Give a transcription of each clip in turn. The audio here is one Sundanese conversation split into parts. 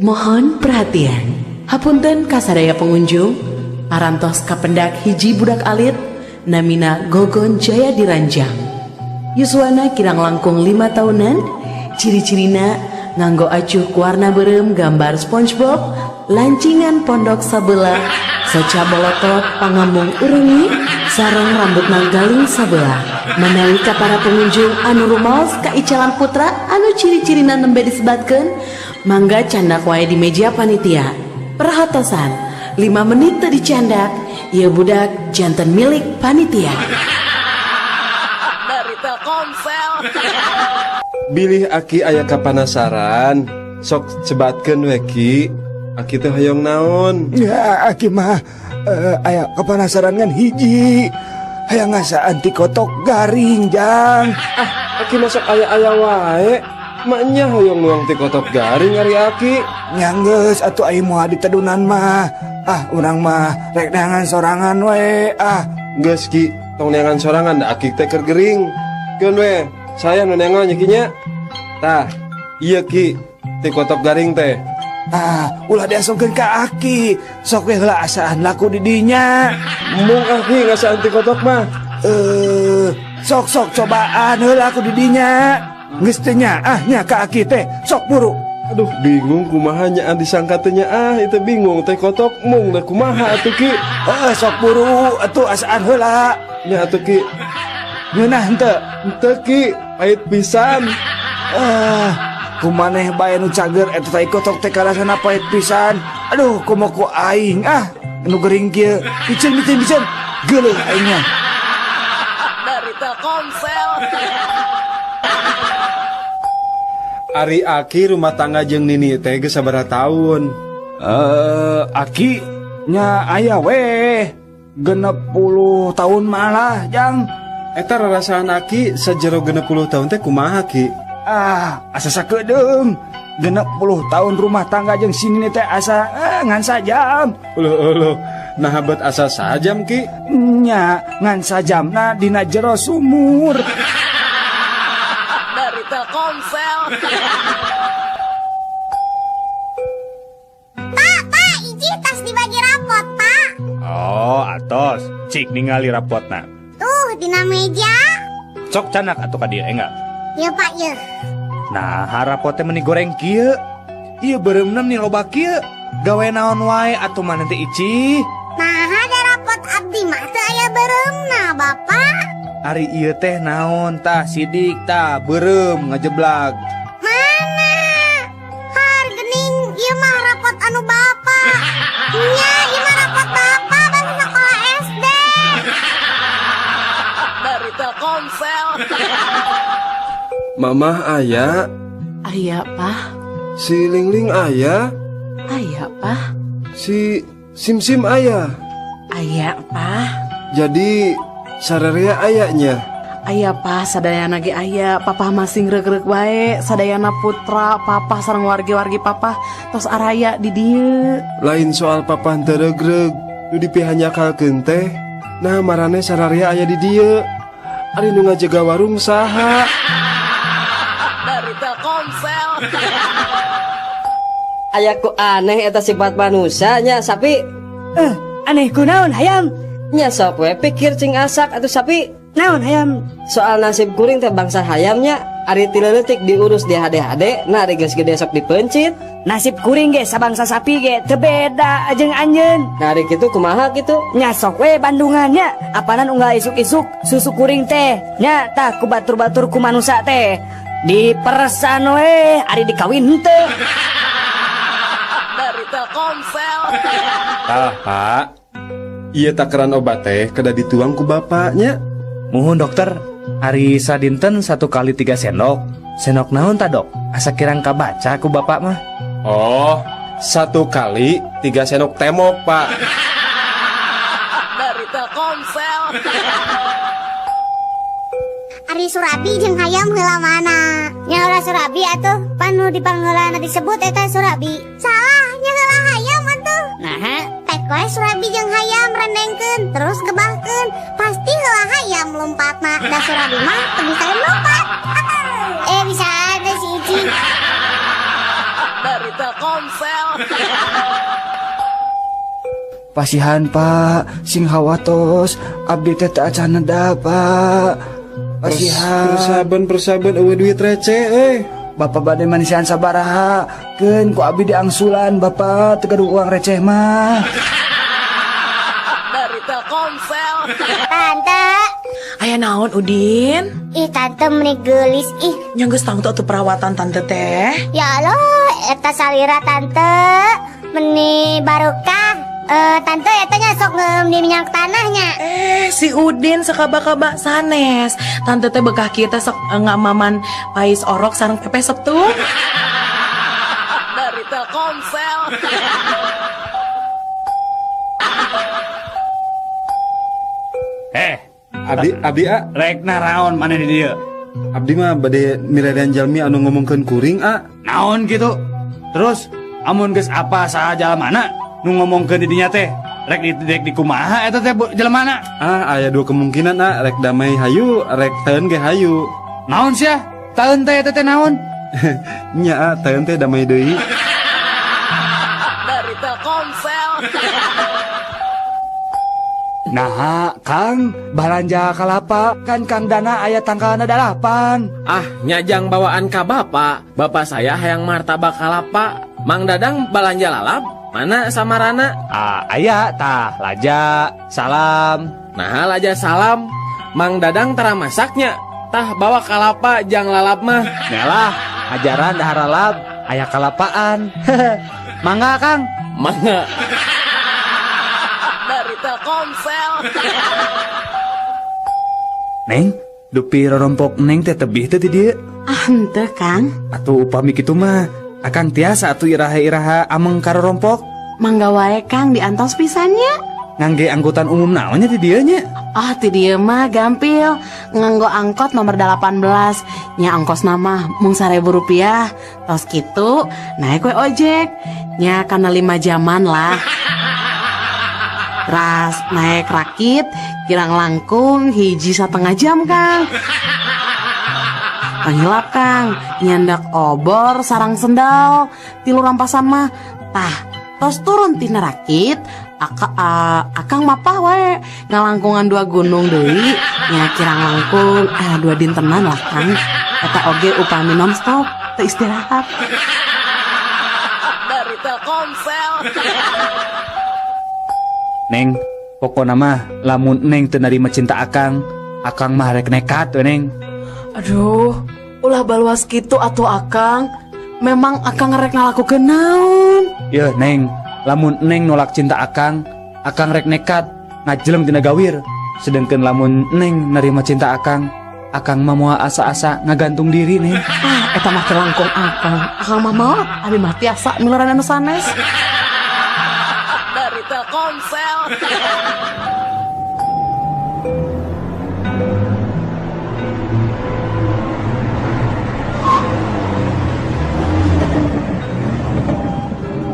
Mohon perhatian. Hapunten kasadaya pengunjung, parantos kapendak hiji budak alit namina Gogon Jaya Diranjang. Yuswana kirang langkung 5 tahunan, ciri-cirina nganggo acuh warna beureum gambar SpongeBob, lancingan pondok sabelah, soca bolotot pangambung urengi, sareng rambutna galing sabelah. Manawi ka para pengunjung anu rumaos ka icalan putra anu ciri-cirina nembe disebatkeun, mangga candak wae di meja panitia. Perhatosan, 5 menit teu dicandak, ieu budak janten milik panitia. Dari Telkomsel. Bilih Aki aya kapanasaran, sok sebatkeun we Ki. Aki teh hoyong naon? Ya, Aki mah aya kapanasaran ngan hiji. Hayang ngasaan ti kotok garing, Jang. Ah, Aki masuk aya-aya wae. Maknya hoyong nuang ti kotok garing ari Aki. Nya geus atuh ai moal ditedunan mah. Ah, urang mah rek neangan sorangan we. Ah, Geus Ki, tong neangan sorangan da Aki teh keur gering. Keun we, saya nu neangan nya Ki nya. Tah, ieu Ki, ti kotok garing teh. Ah, ulah diasongkeun ka Aki. Sok we heula asaan laku di dinya. Mung Aki ngasaan ti kotok mah. Sok-sok cobaan heula ku di dinya. Geus teu nyaah nya ka Aki teh. Sok buru. Aduh, bingung kumaha nyaan disangka teh nyaah, itu bingung teh kotok mung da kumaha atuh Ki. Heeh, sok buru atuh asaan heula. Nya atuh Ki. Ngeunah henteu? Henteu Ki, pahit pisan. Ah, kumaneh bae nu cager eta tai kotok teh karasana pahit pisan. Aduh, komo ku aing ah, nu gering kieu. Piceun piceun piceun. Geuleuh aing mah. Dari Telkomsel. Ari Aki rumah tangga jeung Nini teh geus sabaraha taun? Aki nya aya weh 60 tahun malah, Jang. Eta rarasaan Aki sajero 60 tahun teh kumaha Ki? Ah, asa sakedeung. 60 tahun rumah tangga jeung si Nini teh asa ngan sajam. Uluh uluh, nah bet asa sajam Ki? Nya ngan sajamna dina jero sumur. Dari Telkomsel. Pak, Pak, iji tas dibagi rapot, Pak. Oh, atos. Cik ningali rapotna. Tuh, dina meja. Sok canak atuh ka dieu enggak? Ya, Pak, ya. Nah, rapotnya meni goreng kieu. Ieu beureumna meni loba kieu. Gawe naon wae atuh maneh teh Ici? Nah, ada rapot abdi mah teu aya beureumna, Bapak. Ari ieu teh naon tah sidik tah beureum ngajeblag. Mana? Har geuning ieu mah rapot anu Bapak. Nya, ieu mah rapot Bapak basa sekolah SD. Dari Telkomsel. Mamah aya? Aya, Pak. Si Lingling aya? Aya, Pak. Si Simsim aya? Aya, Pak. Jadi sararea ayanya? Aya, Pak, sadayana ge aya. Papa masing reuk-reuk wae, sadayana putra, papa sareng wargi-wargi papa tos araya di dieu. Lain soal papa henteu reug-reug, nu dipihanyakalkeun teh. Nah, marane sararea aya di dieu. Ari nu ngajaga warung saha? Dari Telkomsel. Aya ku aneh eta sifat manusianya sapi. Aneh kunaon hayam? Nya sok we pikir cing asak atuh sapi. Naon hayam? Soal nasib kuring teh bangsa hayamnya, ari ti leutik diurus di hade-hade, nah ari geus gede sok dipencit. Nasib kuring ge sabangsa sapi ge teu beda jeung anjeun. Nah ari kitu kumaha kitu? Nya sok we bandungannya, apanan unggal isuk-isuk susu kuring teh. Nya tah ku batur-batur ku manusa teh. Diperesan we ari dikawin henteu. Dari Telkomsel. Tah, Pak. Ieu takaran obat teh kada dituang ku bapaknya. Muhun dokter, ari sadinten 1 kali 3 sendok. Sendok naon ta dok? Asa kirang kabaca ku bapak mah. Oh, 1 kali 3 sendok temok, Pak. Dari Telkomsel. Ari Surabi jeung hayam heula mana? Nya heula Surabi atuh, pan nu dipangheulana disebut eta Surabi. Salah, nya heula hayam atuh. Naha? Pek we Surabi jeung hayam rendengkeun, terus gebahkeun. Pasti heula hayam lompatna, da Surabi mah teu bisa lompat. Bisa ada si Ici. Dari Telkomsel. Pasihan Pak, sing hawatos, abdi teh teu acan neda Pak. Pasihan. Persaban persaban euweuh duit receh euy. Bapak bade manisian sabaraha, keun ku abdi diangsulan Bapak teu gaduh uang receh mah. Dari Telkomsel. Tante, Aya naon Udin? Ih tante meni geulis ih. Nya geus tangtu atuh perawatan tante teh. Ya Allah, eta salira tante meni barokah. Tante eta nya sok ngeum di minyak tanahnya. Eh, si Udin sakaba-kaba sanes. Tante teh bekah kieu teh sok ngamaman pais orok sareng pepes setu. Dari Telkomsel. Eh, Abdi abdi a, rek naraon maneh di dieu? Abdi mah bade miredan jalmi anu ngomongkeun kuring a. Naon gitu? Terus amun geus apa saha jalmana nu ngomongkeun di dinya teh? Rek di rek di kumaha eta teh jelmana? Ah, aya dua kemungkinan a, rek damai hayu, rek teun ge hayu. Naon sia? Taeun teh eta teh naon? Nya a, teun teh damai deui. Dari Telkomsel. Nah, Kang, balanja kalapa kan Kang Dana aya tangkalna 8. Ah, nyajang bawaan ka bapak. Bapak saya hayang martabak kalapa. Mang Dadang balanja lalap. Mana samarana? Ah, aya tah laja, salam. Nah, laja salam. Mang Dadang tara masaknya. Tah bawa kalapa jang lalap mah. Nyalah, ajaran dahar lalap, aya kalapaan. Mangga Kang. Mangga. Dari Telkomsel. Neng, dupi rorompok neng teh tebih teh di dieu. Ah, henteu Kang. Atuh upami kitu mah, akang tiasa atuh iraha-iraha ameng ka rorompok. Mangga wae Kang diantos pisannya. Ngangge angkutan umum naonnya di dieu nya? Ah, ti dieu mah gampil. Nganggo angkot nomor 18. Nya ongkos nama mung 1.000 rupiah. Tos kitu naik we ojek. Nya kana 5 jaman lah. Ras naik rakit kirang langkung 1,5 jam Kang. Panghilap Kang, nyandak obor sarang sendal tilu rampasan mah. Tah, tos turun tina rakit, akang mapah wae ngalangkungan 2 gunung deui, nya kirang langkung 2 dintenan lah Kang. Eta oge upami nonstop teu istirahat. Dari Telkomsel. Neng, pokona mah lamun neng teu narima cinta akang, akang mah rek nekat we neng. Aduh, ulah baluas kitu atuh akang. Memang akang rek ngalakukeun naon? Yeuh neng, lamun neng nolak cinta akang, akang rek nekat ngajeleng tina gawir. Sedengkeun lamun neng narima cinta akang, akang mah moal asa-asa ngagantung diri neng. Ah, eta mah kelangkung akang. Akang mah maot, abi mah tiasa miluran anu sanes. Dari Telkomsel.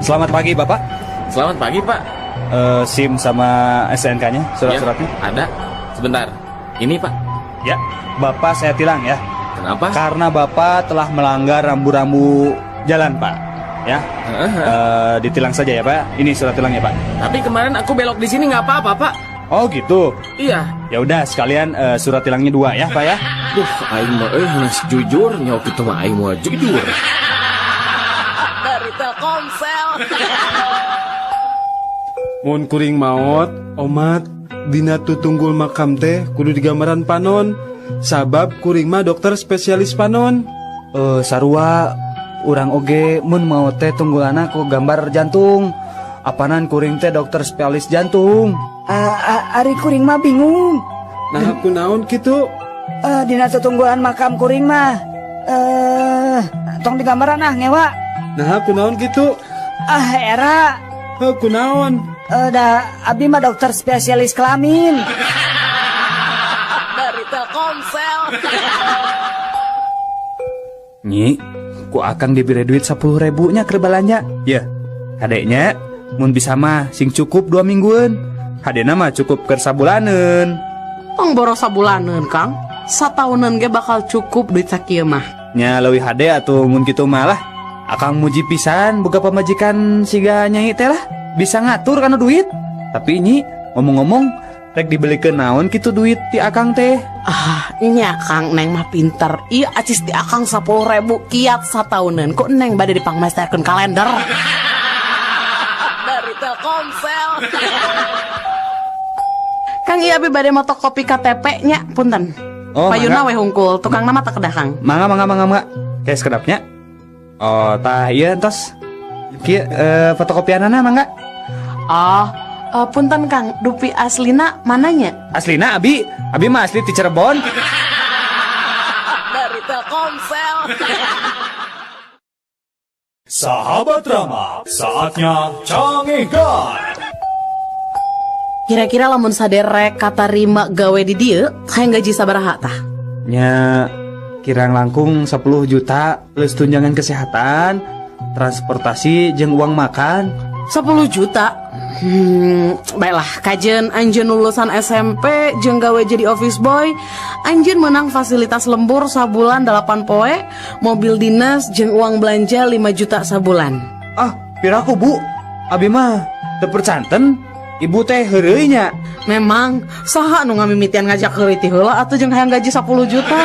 Selamat pagi Bapak. Selamat pagi Pak. SIM sama SNK-nya, surat-suratnya? Ya, ada. Sebentar. Ini Pak. Ya, Bapak saya tilang ya. Kenapa? Karena Bapak telah melanggar rambu-rambu jalan Pak. Ya. Ditilang saja ya Pak. Ini surat tilangnya Pak. Tapi kemarin aku belok di sini nggak apa-apa Pak. Oh gitu. Iya. Ya udah sekalian surat tilangnya 2 ya Pak ya. Duh, aing mah euy jujur nyawa kitu mah aing mah jujur. Dari Telkomsel. Mun kuring maot, omat dina tutunggul makam teh kudu digambaran panon. Sabab kuring mah dokter spesialis panon. Sarua urang oge mun maot teh tunggulana ku gambar jantung. Apanan kuring teh dokter spesialis jantung. Ari kuring mah bingung. Nah, aku naon kitu? Dina tutunggulan makam kuring mah tong digambaran ah ngewa. Nah, aku naon kitu? Ah, era. Aku naon? Da abi mah dokter spesialis kelamin. Dari Telkomsel. Nyi, ku akang diberi duit 10.000 nya keur balanja. Yeuh, kadeknya mun bisa mah sing cukup 2 mingguan. Hadena mah cukup keur sabulaneun. Tong boros sabulaneun, Kang. Sataunan ge bakal cukup duit sakieu mah. Nya leuwih hade atuh mun kitu mah lah. Akang muji pisan boga pamajikan siga Nyai teh lah, bisa ngatur kana duit. Tapi ini ngomong-ngomong rek dibelikeun naon kitu duit ti akang teh? Ah, nya Kang, Neng mah pinter. Iya, acis ti akang 10.000 kiat satauneun. Kok Neng bade dipangmesterkeun kalender. Dari Telkomsel. Kang, iya, abi bade motokopi KTP nya, punten. Oh, Payuna mangga. We hungkul, tukang nama tak kedah, Kang. Mangga, mangga, mangga, mangga. Kayak sekedap nya. Oh, tah ieu entos. Kieu fotokopianana, mangga. Oh, punten Kang, dupi aslina mananya? Aslina abi, abi mah asli ti Cirebon. Dari Telkomsel. Sahabat Rama, saatnya Cangegan. Kira-kira lamun saderek katarima gawe di dieu, hayang gaji sabaraha tah? Nya kirang langkung 10 juta plus tunjangan kesehatan, transportasi jeung uang makan. 10 juta. Baiklah, kajen anjeun lulusan SMP jeung gawe jadi office boy, anjeun menang fasilitas lembur sabulan 8 poe, mobil dinas jeung uang belanja 5 juta sabulan. Ah, piraku Bu, abi mah teu percanten. Ibu teh heureuy nya. Memang saha nu ngamimitian ngajak heureuy ti heula atuh jeung hayang gaji 10 juta.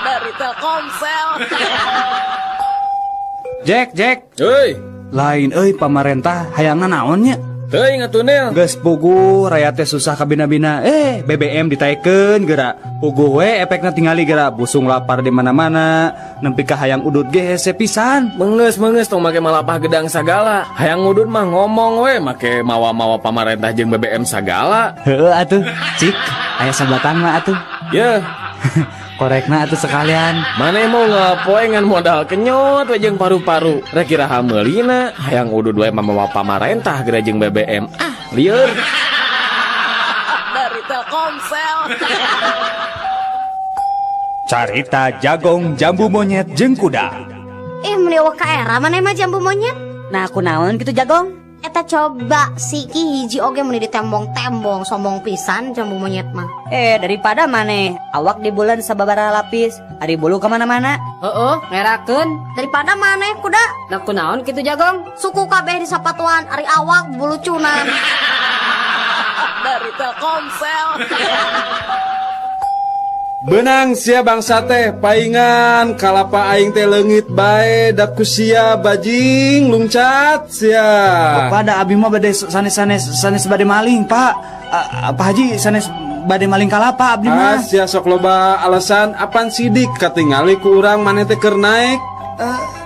Dari Telkomsel. Jack, Jack. Heuy. Lain euy, pamarentah hayangna naon nya? Teuing atuh, Nel. Geus puguh rakyat teh susah kabina-bina. BBM ditaekeun geura. Puguh we efekna tingali geura busung lapar di mana-mana. Nempi ka hayang udud ge hese pisan. Menges menges tong make malapah gedang sagala. Hayang ngudud mah ngomong we, make mawa-mawa pamarentah jeung BBM sagala. Heueuh atuh, cik, aya sabatang mah atuh. Yeuh. Korekna atuh sekalian. Maneh mau ngapoe ngan modal kenyot we jeung paru-paru. Rek iraha meulina, hayang udud we mamawa pamarentah geura jeung BBM. Ah, lieur. Dari Telkomsel. Carita jagong, jambu monyet jeung kuda. Ih, meni euweuh ka era maneh mah jambu monyet. Nah, aku naon kitu jagong? Eta coba siki hiji oge meni ditembong-tembong, sombong pisan jambu monyet mah. Daripada maneh awak di bulan sababaraha lapis, ari bulu kemana-mana. Heeh, ngerakeun. Daripada maneh kuda. Nah, ku naon kitu jagong? Suku kabeh di sapatuan, ari awak bulucunan. Dari Telkomsel. Benang sia bangsa teh paingan kalapa aing teh leungit bae da ku sia, bajing lungcat sia. Bapak, da abi mah bade sanes-sanes sanes bade maling, Pak. Pak Haji, sanes bade maling kalapa abdi Ah, mah. sia sok loba alasan, apan sidik katingali ku urang maneh teh keur naek.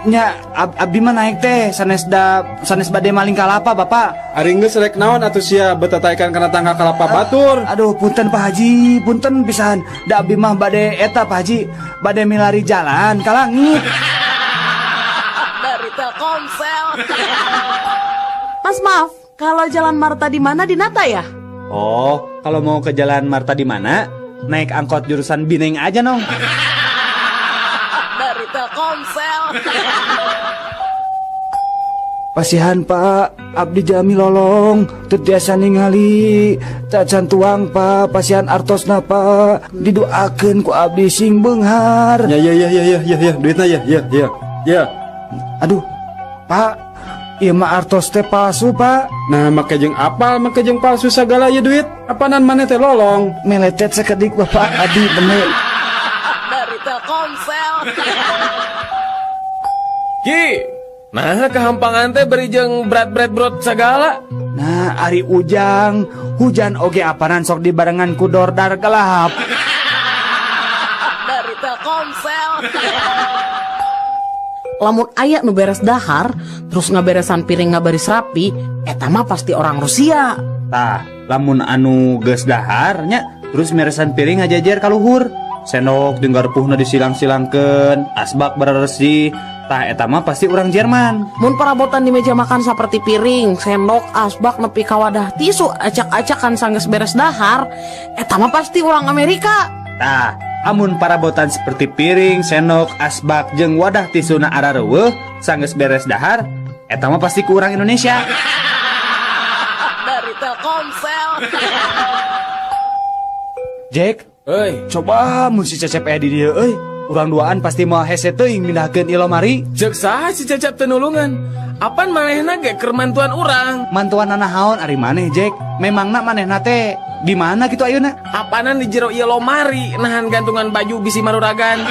Nya abdi mah naik teh sanes da sanes bade maling kalapa, Bapak. Ari geus rek naon atuh sia betataikan kana tangga kalapa batur? Aduh, punten Pak Haji, punten pisan. Da abdi mah bade eta, Pak Haji, bade milari jalan ka langit. Dari Telkomsel. Mas, maaf, kalau Jalan Marta di mana di Nata ya? Oh, kalau mau ke Jalan Marta di mana? Naik angkot jurusan Bineng aja, Nong. Dari Telkomsel. Pasihan Pak, abdi jami lolong, teu tiasa ningali, tacan tuang Pak, pasihan artosna Pak, didoakeun ku abdi sing beunghar. Ya ya ya ya ya ya ya, duitna ya ya ya. Ya. Aduh, Pak, ieu mah artos teh palsu Pak. Nah, make jeung apal, make jeung palsu sagala ieu duit. Apanan maneh teh lolong? Meletet sakedik Bapak, abdi bener. Dari Telkomsel. Ki, nah kehampangan teh beri jeung berat-berat brot sagala. Nah, ari ujang, hujan oge apanan sok dibarengan ku dordar gelap. Dari Telkomsel. Lamun aya nu beres dahar, terus ngaberesan piring ngabaris rapi, eta mah pasti orang Rusia. Tah, lamun anu geus dahar nya, terus meresan piring ngajajar ka luhur. Sendok jeung garpuhna disilang-silangkeun, asbak beresih. Tah eta mah pasti orang Jerman. Mun perabotan di meja makan seperti piring, sendok, asbak nepi ka wadah tisu acak-acakan sanggeus beres dahar, eta mah pasti orang Amerika. Tah, amun parabotan seperti piring, sendok, asbak jeung wadah tisuna arareuweuh sanggeus beres dahar, eta mah pasti ku urang Indonesia. Dari Telkomsel. Jack, Euy, Coba mun si Cecep aya di dieu euy. Urang duaan pasti moal hese teuing mindahkeun ieu lomari. Cek saha si Cecep teu nulungan? Apan manehna ge keur mantuan urang. Mantuan nanahaon ari maneh, Jack? Memangna manehna teh di mana kitu ayeuna? Apanan di jero ieu lomari nahan gantungan baju bisi maruragan.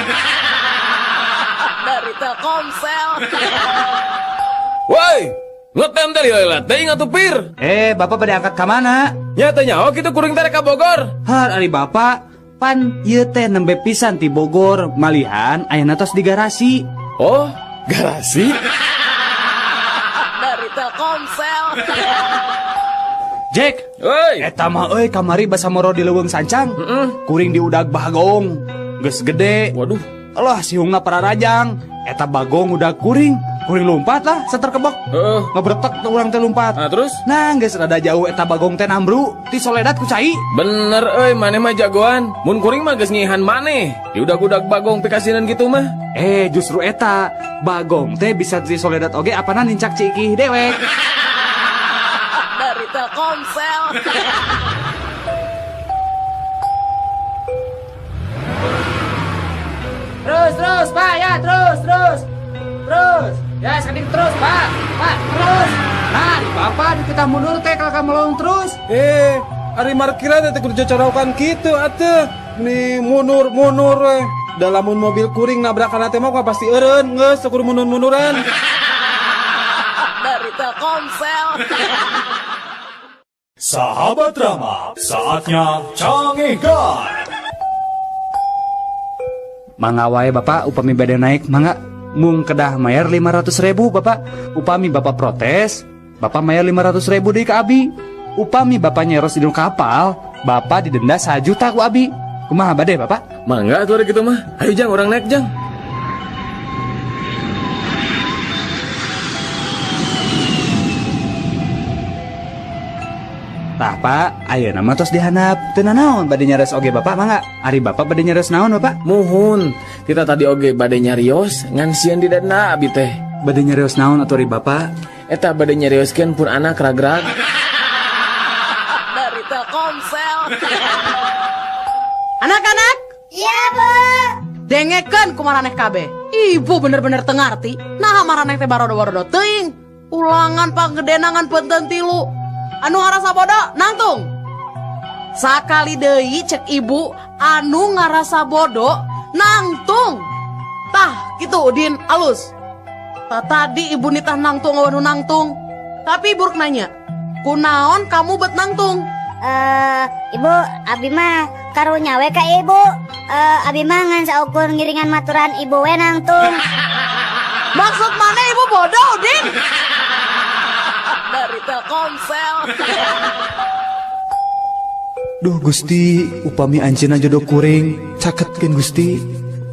Dari Telkomsel. Woi, ngetem teh lila teuing atuh pir. Bapak bade angkat ka mana? Nya teh nyaho kitu kuring teh ka Bogor. Har ari bapak pan ieu teh nembe pisan ti Bogor, malihan ayeuna tos di garasi. Oh, garasi? Dari Telkomsel. Jack, oi, eta mah euy kamari basa moro di leuweung sancang. Kuring diudag bagong. Geus gede. Waduh. Alah sihungna pararajang. Eta bagong udah kuring. Kuring lompat lah saterkebok. Heeh. Ngebretek tuh urang teh lompat. Nah, terus? Nah, geus rada jauh eta bagong teh nambru ti soledat ku cai. Bener euy, maneh mah jagoan. Mun kuring mah geus ngihan maneh. Diudag-udag bagong pikasinan gitu mah. Justru eta bagong teh bisa ti soledat oge apana nincak cikih dewek. Dari Telkomsel. Terus, terus, Pak, ya, terus, terus. Terus. Ya, sekeding terus, Pak. Pak, terus. Nah, di Bapak di kita mundur teh kalau kamu melong terus. Ari markiran teh kudu cocorokan kitu atuh. Ni mundur-mundur we. Da lamun mobil kuring nabrakan teh mah pasti eureun, geus kudu mundur-munduran. Dari Telkomsel. Sahabat Rama, saatnya Cangehgar. Mangga wae Bapak, upami bade naik mangga. Mung kedah mayar 500.000 Bapak. Upami Bapak protes, Bapak mayar 500.000 deui ka abi. Upami Bapak nyeros di kapal, Bapak didenda 1 juta ku abi. Kumaha bade Bapak? Mangga atuh kitu mah. Ayo Jang, urang naik Jang. Tah Pak, ayeuna mah tos dihandap. Teu nanaon bade nyareos oge Bapak mangga. Ari Bapak bade nyareos naon Bapak? Muhun, kita tadi oge bade nyarios ngan sieun didenda abi teh. Bade nyarios naon atuh ari Bapak? Eta bade nyarioskeun pun anak ragrag. Dari Telkomsel. Anak-anak? Iya, Bu. Dengekeun ku maraneh kabeh. Ibu bener-bener teu ngarti. Naha maraneh teh barodo-barodo teuing. Ulangan panggedena ngan peunteunt tilu. Anu ngarasa bodoh nangtung. Sakali deui cek ibu anu ngarasa bodoh nangtung. Tah kitu Udin alus. Tah tadi ibu nitah nangtung anu nangtung. Tapi ibu rek nanya, kunaon kamu bet nangtung? Ibu, abi mah karunya we ka ibu. Abi mah ngan saukur ngiringan maturan ibu we nangtung. Maksud mana ibu bodoh Udin? Dari Telkomsel. Duh Gusti, upami anjeunna jodoh kuring, caketkeun Gusti.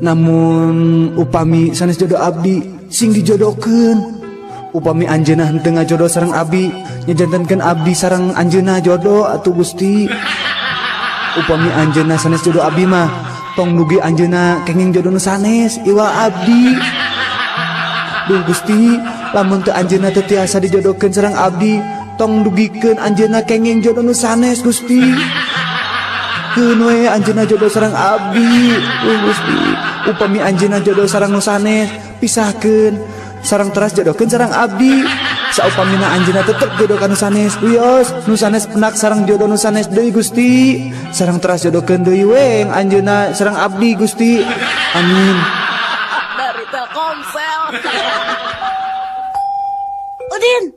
Namun upami sanes jodoh abdi, sing dijodohkeun. Upami anjeunna henteu ngajodoh sareng abdi, nyajantenkeun abdi sareng anjeunna jodoh atuh Gusti. Upami anjeunna sanes jodoh abdi mah, tong dugi anjeunna kenging jodoh nu sanes iwal abdi. Duh Gusti, lamun teu anjeunna teu tiasa dijodohkeun sareng abdi, tong dugikeun anjeunna kenging jodoh nu sanes Gusti. Keun we anjeunna jodoh sareng abdi. Duh Gusti, upami anjeunna jodoh sareng nu sanes, pisahkeun sareng teras jodohkeun sareng abdi. Saupamina anjeunna tetep jodoh ka nu sanes, wios nu sanes penak sareng jodoh nu sanes deui Gusti. Sareng teras jodohkeun deui we anjeunna sareng abdi Gusti. Amin. Dari Telkomsel. Udin,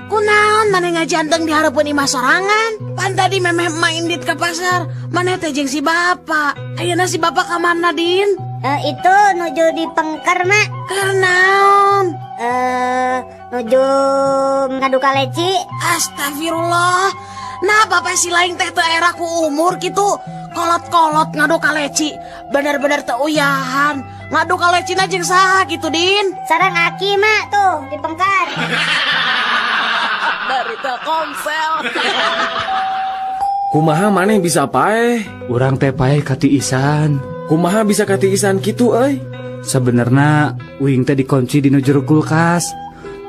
kunaon maneh ngajanteng di hareupeun imah sorangan? Pan tadi memeh emak indit ke pasar, maneh teh jeung si bapak. Ayeuna si bapak ka mana, Din? Itu nuju di pengker, Mak. Keur naon? Nuju ngadu kaleci. Astagfirullah. Nah, bapak si lain teh teu era ku umur kitu. Kolot-kolot ngadu kaleci. Bener-bener teu uyahan. Ngadu kalecina jeung saha kitu, Din? Sareng aki, Mak, tuh di pengker. Dari Telkomsel. Kumaha maneh bisa paeh? Urang teh paeh katiisan. Kumaha bisa katiisan kitu euy? Sebenarna uing teh dikunci di nu jero kulkas.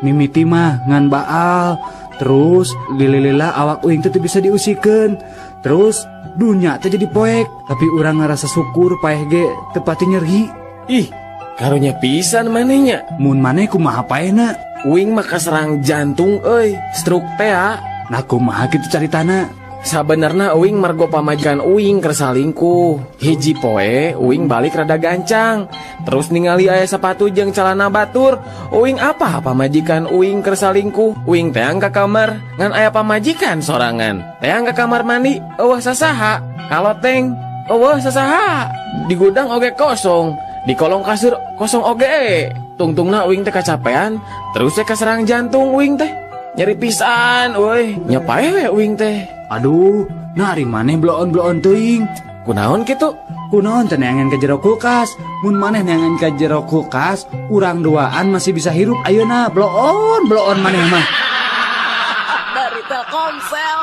Mimiti mah ngan baal, terus lila-lila awak uing teh teu bisa diusikeun. Terus dunya teh jadi poek, tapi urang ngarasa syukur paeh ge teu pati nyeri. Ih, karunya pisan maneh nya. Mun maneh kumaha paehna? Uing mah kaserang jantung euy, stroke teh ah. Nah, kumaha kitu caritana? Sabenerna uing margo pamajikan uing keur salingkuh. Hiji poe uing balik rada gancang. Terus ningali aya sepatu jeung celana batur. Uing apa pamajikan uing keur salingkuh. Uing teang ka kamar ngan aya pamajikan sorangan. Teang ka kamar mandi euweuh sasaha. Kaloteng euweuh sasaha. Di gudang oge kosong. Di kolong kasur kosong oge. Tungtungna uing teh kacapean, terus teh kaserang jantung uing teh. Nyeri pisan euy, nya paeh we uing teh. Aduh, nah ari maneh bloon-bloon teuing. Kunaon kitu? Kunaon teh neangan ke jero kulkas? Mun maneh neangan ke jero kulkas, urang duaan masih bisa hirup ayeuna. Bloon, bloon maneh mah. Dari Telkomsel.